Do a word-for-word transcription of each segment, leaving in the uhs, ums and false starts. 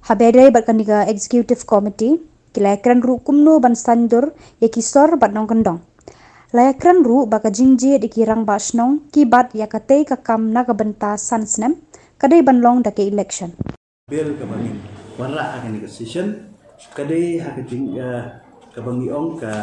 Haba ïadei bad kane ka Executive Committee, ki la ïakren ruh kumno ban saiñdur ïa ki sor bad nongkyndong. La ïakren ruh ba ka jingjied ïa ki rangbah shnong ki bat ïa katei ka kam na ka bynta san snem, ka dei ban long da ka election. Bill kaba ngin wanrah ha kane ka session ka dei ha ka jing, eh, kaba ngi ong ka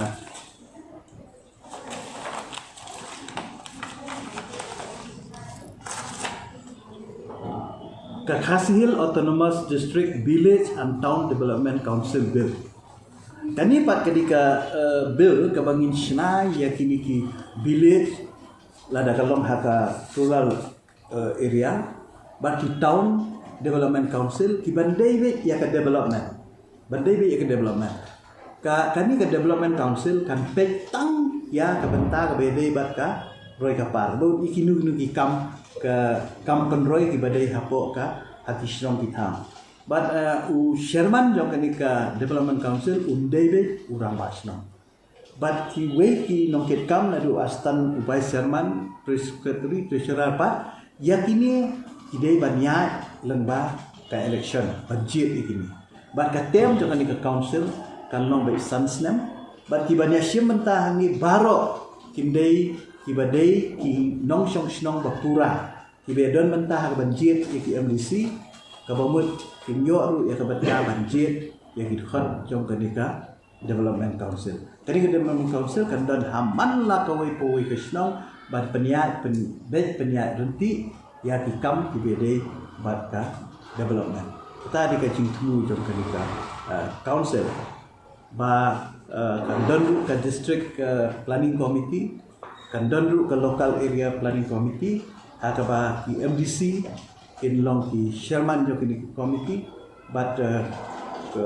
ka Khasi Hills Autonomous District Village and Town Development Council Bill. Kane pat ka dei ka, eh, bill kaba ngin shna ïa kine ki village, lada ka long ha ka rural, eh, area, bad ki Town Development Council, ki ban dei beit ïa ka development. Ban dei beit ïa ka development. Ka, kane ka Development Council kan peit tang ïa ka bynta kaba ïadei bad ka roi ka par. Bad ïa kino kino ki kam, ka kam pynroi kiba dei hapoh ka, ha ki shnong ki thaw. Bad, eh, u chairman jong kane ka Development Council un dei beit u rangbah shnong. Bad kiwei ki nongkitkam, naduh u assistant, u vice chairman, secretary, treasurer pat, ïa kine ki dei ban ïaid lyngba ka election, ban jied ïa kine. Bad ka term jong kane ka council kan long beit san snem. Bad ki ban ïashim bynta hangne baroh kin dei kiba dei ki nongshong shnong ba pura, kiba ïadon bynta ha ka ban jied ïa ki MDC, kaba mut kin ïoh ruh ïa ka bynta ban jied ïa ki dkhot jong kane ka Development Council. Kane ka Development Council kan don ha man la kawei pa kawei ka shnong, ban pynïaid, pyn, beit pynïaid ryntih ïa ki kam kiba dei bad ka development. Kata dei ka jingthmu jong kane ka, eh, council. Ba, eh, kan don ruh ka District, eh, Planning Committee, kan don ruh ka Local Area Planning Committee, ha kaba ki MDC kin long ki chairman jong kine ki committee, bad, eh, ka,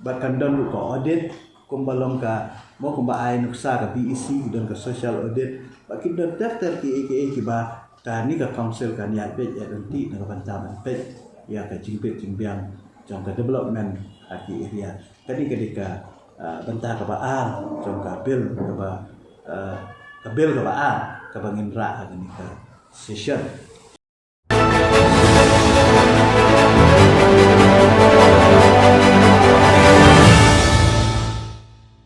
bad kan don ruh ka audit, kumba long ka, mo, kumba ai nuksa ka BEC, ki don ka social audit, bad kin don ter ter kiei kiei kiba kane ka council kan ïaid beit ïaid ryntih na ka bynta ban peit ïa ka jingbit jingbiang jong ka development ha ki area. Kane ka dei ka, ah, bynta kaba ar jong ka bill kaba, ah, ka bill kaba ar kaba ngin rah ha kane ka session.